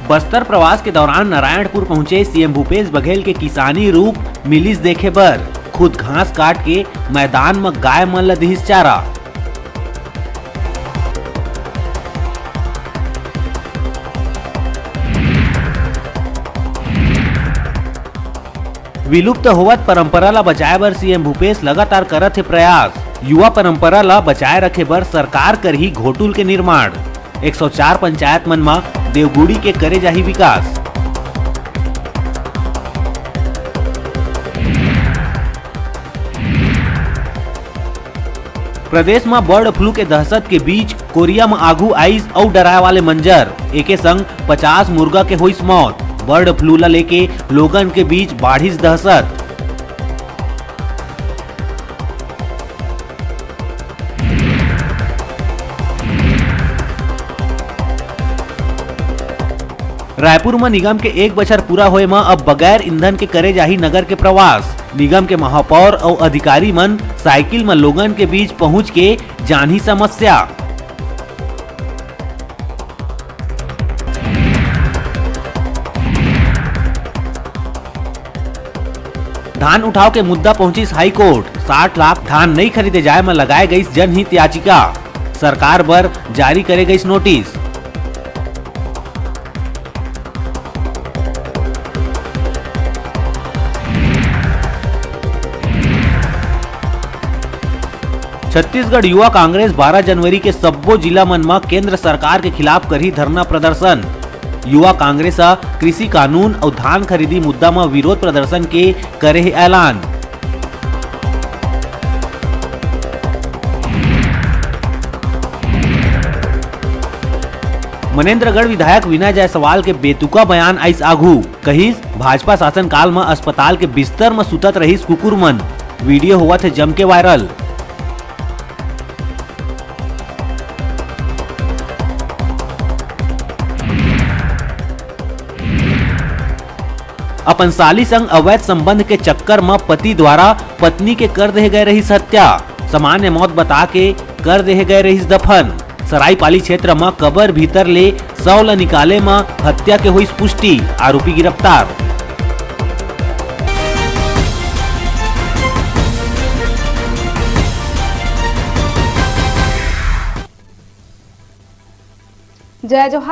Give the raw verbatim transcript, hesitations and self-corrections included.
बस्तर प्रवास के दौरान नारायणपुर पहुंचे सीएम भूपेश बघेल के किसानी रूप मिलिस देखे बर। खुद घास काट के मैदान म गाय मन ल दिहिस चारा। विलुप्त होवत परंपरा ला बचाए बर सीएम भूपेश लगातार करत हे प्रयास। युवा परंपरा ला बचाए रखे बर सरकार करही घोटुल के निर्माण। एक सौ चार पंचायत मन म देवगुड़ी के करे जाही विकास। प्रदेश म बर्ड फ्लू के दहशत के बीच कोरिया म आघू आइस अउ डराए वाले मंजर। एके संग पचास मुर्गा के होइस मौत। बर्ड फ्लू ल लेके लोगन के बीच बाढ़िस दहशत। रायपुर म निगम के एक बछर पूरा होए म अब बगैर ईंधन के करे जाही नगर के प्रवास। निगम के महापौर अउ अधिकारी मन साइकिल म लोगन के बीच पहुंच के जानही समस्या। धान उठाव के मुद्दा पहुंचिस हाई कोर्ट। साठ लाख धान नइ खरीदे जाए म लगाए गइस जनहित याचिका। सरकार बर जारी करे गइस नोटिस। छत्तीसगढ़ युवा कांग्रेस बारह जनवरी के सब्बो जिला मन म केंद्र सरकार के खिलाफ करही धरना प्रदर्शन। युवा कांग्रेस ह कृषि कानून अउ धान खरीदी मुद्दा म विरोध प्रदर्शन के करे हे ऐलान। मनेंद्रगढ़ विधायक विनय जायसवाल के बेतुका बयान आइस आघू। कहिस, भाजपा शासनकाल म अस्पताल के बिस्तर म सुतत रहिस कुकुर मन। वीडियो होवत हे जम के वायरल। अपन साली संग अवैध संबंध के चक्कर म पति द्वारा पत्नी के कर देहे गए रहिस हत्या। सामान्य मौत बता के कर देहे गए रहिस दफन। सरायपाली क्षेत्र म कबर भीतर ले शव ल निकाले म हत्या के होइस पुष्टि, आरोपी गिरफ्तार। जय जोहार।